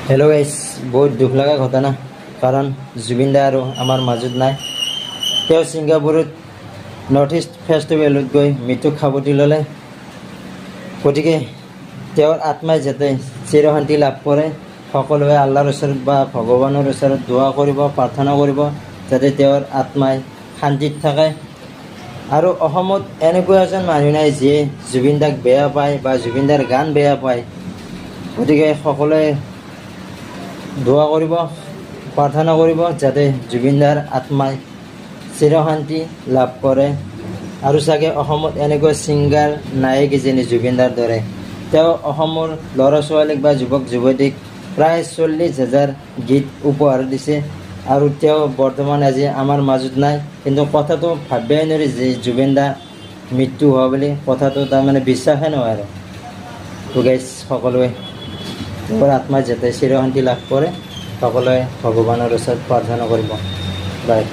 Hello' গাইছ, বহুত দুখ লগা ঘটনা, কাৰণ জুবিন দা আৰু আমাৰ মাজত নাই। তেওঁ ছিংগাপুৰত নৰ্থ ইষ্ট ফেষ্টিভেলত গৈ মৃত্যুক সাৱটি ল'লে। গতিকে তেওঁৰ আত্মাই যাতে চিৰশান্তি লাভ কৰে, সকলোৱে আল্লাহৰ ওচৰত বা ভগৱানৰ ওচৰত দোৱা কৰিব, প্ৰাৰ্থনা কৰিব, যাতে তেওঁৰ আত্মাই শান্তিত থাকে। আৰু অসমত এনেকুৱা এজন মানুহ নাই যিয়ে জুবিন দাক বেয়া পায় বা জুবিন দাৰ গান বেয়া পায়। গতিকে সকলোৱে দোৱা কৰিব, প্ৰাৰ্থনা কৰিব, যাতে জুবিন দাৰ আত্মাই চিৰশান্তি লাভ কৰে। আৰু চাগে অসমত এনেকুৱা ছিংগাৰ নায়ে কিজানি জুবিন দাৰ দৰে। তেওঁ অসমৰ ল'ৰা ছোৱালীক বা যুৱক যুৱতীক প্ৰায় 40,000 গীত উপহাৰ দিছে আৰু তেওঁ বৰ্তমান আজি আমাৰ মাজত নাই। কিন্তু কথাটো ভাবিবই নোৱাৰি যে জুবিন দা মৃত্যু হোৱা বুলি। কথাটো তাৰমানে বিশ্বাসে নহয়। আৰু তো গাইছ, সকলোৱে তেওঁৰ আত্মাই যাতে চিৰশান্তি লাভ কৰে, সকলোৱে ভগৱানৰ ওচৰত প্ৰাৰ্থনা কৰিব। বাই।